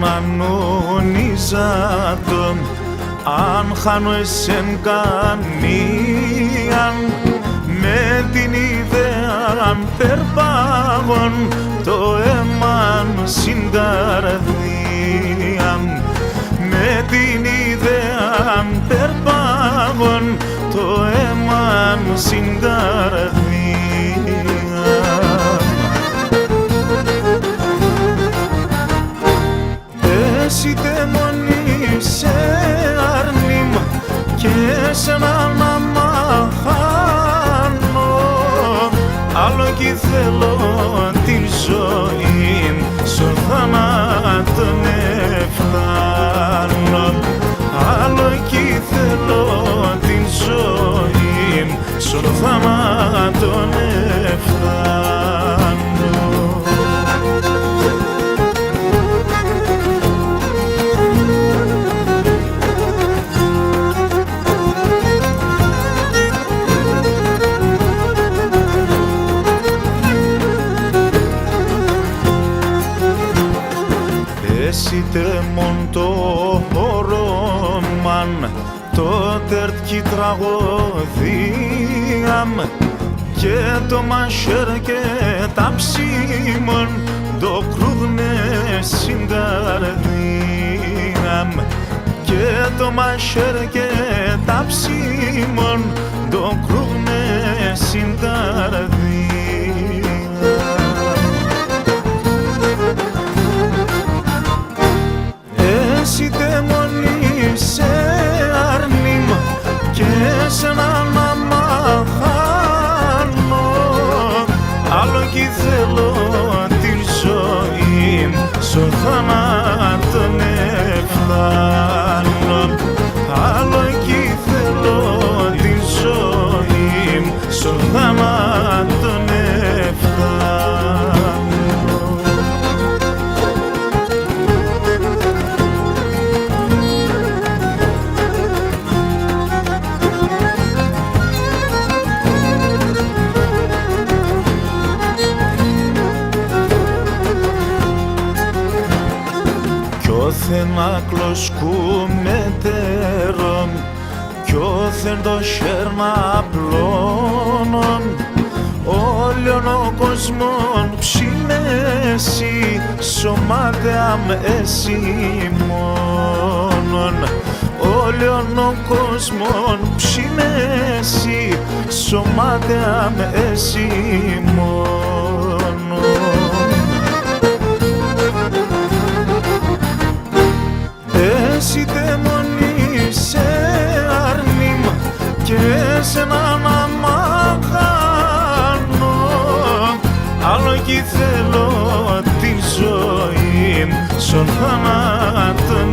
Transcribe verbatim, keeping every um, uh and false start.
Ανονίζ' ατον, αν χάν'νε σεν κανίαν, με την ιδέαν περπάγων, το αίμαν σην καρδίαν. Με την ιδέαν περπάγων, το αίμαν σην καρδίαν. Εσύ τεμονίζ' σε αρνί μ', κι εσέναν άμα χάνω, άλλο 'κι θέλω την ζωήν, σον θάνατον ευτάνω. Άλλο 'κι θέλω την ζωήν, σον θάνατον ευτάνω. Εσύ τεμόν το ώρωμαν, το τέρτ' 'κι η τραγωδία μ', και το μαχαίρ' και τ' αψίμον, ντο κρούγ'νε σην καρδία μ'. Και το μαχαίρ' και τ' αψίμον, ντο κρούγ'νε σην καρδία μ'. Εσύ τεμονίζ' σε αρνί μ', κι εσέναν άμα χάνω, άλλο 'κι θέλω την ζωήν, σον θάνατον ευτάνω. Άλλο 'κι θέλω την ζωήν, σον θάνατον ευτάνω. Κι όθεν ακλός 'κ' ουμ μετέρων, κι όθεν το χ̌έρ'ν' απλώνων, όλιον ο κόσμον ψημέσι, σωμάτια μ' εσήμωνον. Όλιον ο κόσμον ψημέσι, σωμάτια μ' εσήμωνον. Εσύ τεμονίζ' σε αρνί μ', κι εσέναν άμα χάνω, άλλο 'κι θέλω την ζωήν, σον θάνατον